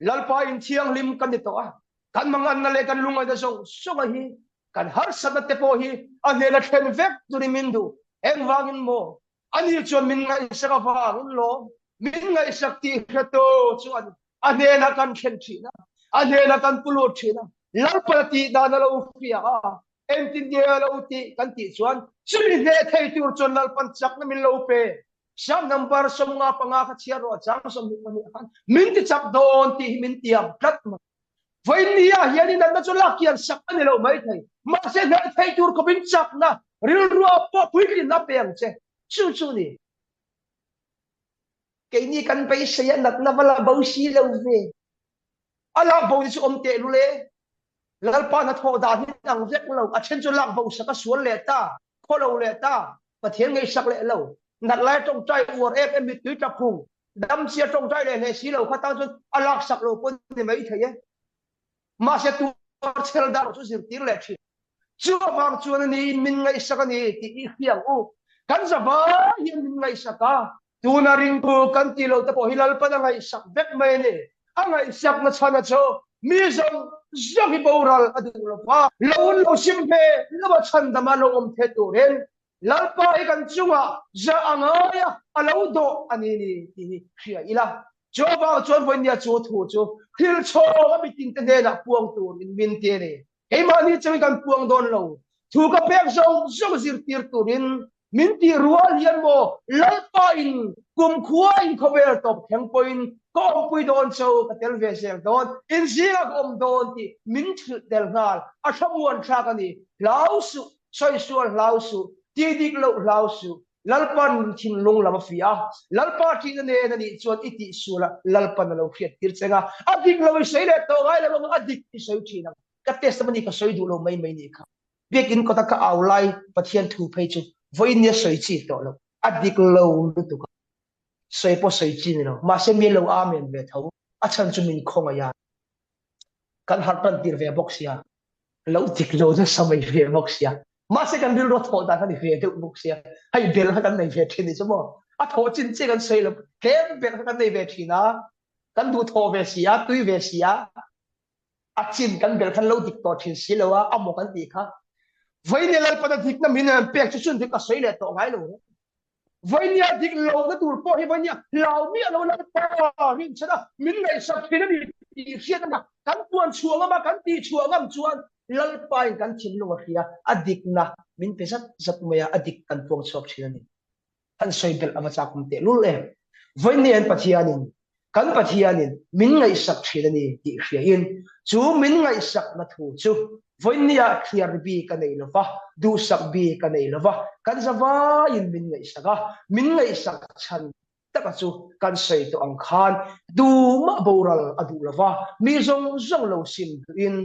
[SPEAKER 1] Lalpa in thianghlim kan ni tawh a, kan manganna leh kan lungaihna zawng zawnga hi kan harsatna te pawh hi a hnena thlen vek turin min duh. Engvangin maw? Ani chuan min ngaihsak avangin lawm. Min ngaihsak tih hretu chuan a hnena kan thlen thin a, a hnena kan pu lut thin a, Lalpa tih dan a lo hria a, Engtin nge a lo tih kan tih chuan chumi hneh thei tur chuan Lalpan chakna min lo pe. Psalm number 55 kha chhiar rawh chang 22 khan min ti chak dawn tih hi min tiam tlat mai. Vawinia hian in natna chu lak kian sak a ni lo mai thei. Mahse hneh thei tur khawpin chakna rilrua pawh puitlinna pe ang che. Chu chu ni. Keini kan beisei a natna va la bo si lo ve. A lak bo ni chu awm tehlul e. Lalpa hnathawh dan hi ang vek lo. A then chu lak bo sak a sual leh ta, khaw lo leh ta, Pathian ngaihsak leh lo. Nat lai tawngtai uar em em mittui tap hung, dam chia tawngtai leh hleh si lo kha tan chuan a lak sak lo pawh ni mai thei e. Mahse tuar chhel dar chu zirtir leh thin. Chu avang chuan a niin min ngaihsak a ni tih i hria ang u. Kan zavai hian min ngaihsak a, tuna ringtu kan tih loh te pawh hi Lalpan a ngaihsak vek mai a ni. A ngaihsakna chhana chu mi zawng zawng hi boral a duh lo va, lo un lo sim ve lo a chhandama lo awm the turin Lalpa hi kan chungah zah a ngai a, a lo dawh a ni ni tih hi hria ila. Chu avang chuan vawinia chu thu chu thil chhawng a mitinte hnenah puang turin min ti a ni. Keimahni chungin kan puang dawn lo. Thu ka pek zawng zawng zirtir turin min tih rual hian maw Lalpa in kumkhua in khawvel tawp thleng pawhin ka awmpui dawn cho ka tel ve zel dawn, in zingah ka awm dawn tih min thilh tel nghal. A thlamuan thlak a ni. Hlau suh, sawisual hlau suh, tih dik loh hlau suh. Lalpan thinlung lam a fiah a, Lalpa ṭihna nen a nih chuan i tihsual a, Lalpan a lo hriattir cheng a, a dik lo i sawi leh tawh ngai lo ang, a dik i sawi ṭhin ang. Ka testimony ka sawi duh lo mai mai nih kha. Biakin kawta ka au lai Pathian thu phei chu vawiin nia sawi chi tawh lo, a dik lo lutuk a, sawi pawh sawi chi ni lo. Mahse mi lo amen ve tho, a chhan chu min khawngaih a, kan harh tan tir ve bawk sia, lo dik lo nasa mai ve bawk sia. Mahse kan rilru a thawh dan kha ni ve deuh bawk sia, hei bel kha kan nei ve thin ni chu maw, a thawh chin chiah kan sawi lo, tlem bel kha kan nei ve thin a, kan duh thawh ve si a, tui ve si a, a chin kan bel khan lo dik tawh thin si lo a, a maw kan tih kha. Vawinia Lalpan a dikna min an pek chu chun dik a sawi leh tawh ngai lo. Vawinia dik lohna tur pawh hi vawinia hlau miah lo Lalpa rinchhan a, min ngaihsak thin a ni tih hriat a kan puan chhuah ngam a, kan tih chhuah ngam chuan Lalpa in kan thinlung a hria, a dikna min pe zat zat mai a, a dik kan puang chhuak thin a ni. Han sawi belh a va chak awm teh lul em. Vawinia Pathianin kan Pathianin min ngaihsak thin a ni tih hriain chu min ngaihsakna thu chu vawinia thliar bik a nei lo va, duhsak bik a nei lo va, kan zavaiin min ngaihsak a, min ngaihsak chhan taka chu kan sawi tawh ang khan tumah boral a duh lo va, mi zawng zawng lo sim duhin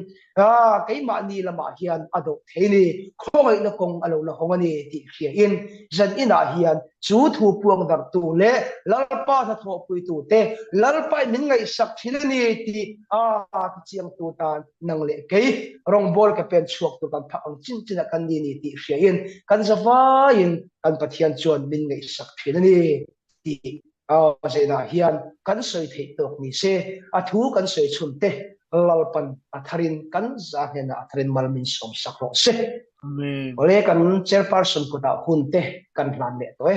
[SPEAKER 1] keimahni lamah hian a dawh thei ni, khawngaihna kawng a lo la hawng a ni tih hriain zan inah hian chu thu puang darhtu leh Lalpa hnathawhpuitute Lalpain min ngaihsak thin a ni tih a tichiangtu tan nang leh kei rawngbawl ke pen chhuak tur kan phak ang chin chinah kan ni ni tih hriain kan zavaiin kan Pathian chuan min ngaihsak thin a ni tih Zainah hian kan sawi theih tawk ni se, a thu kan sawi chhun te Lalpan a tharin kan za hnenah a tharin mal min sawm sak rawh se.
[SPEAKER 2] Amen.
[SPEAKER 1] Awle kan chairperson kutah hun te kan hlan leh tawh e.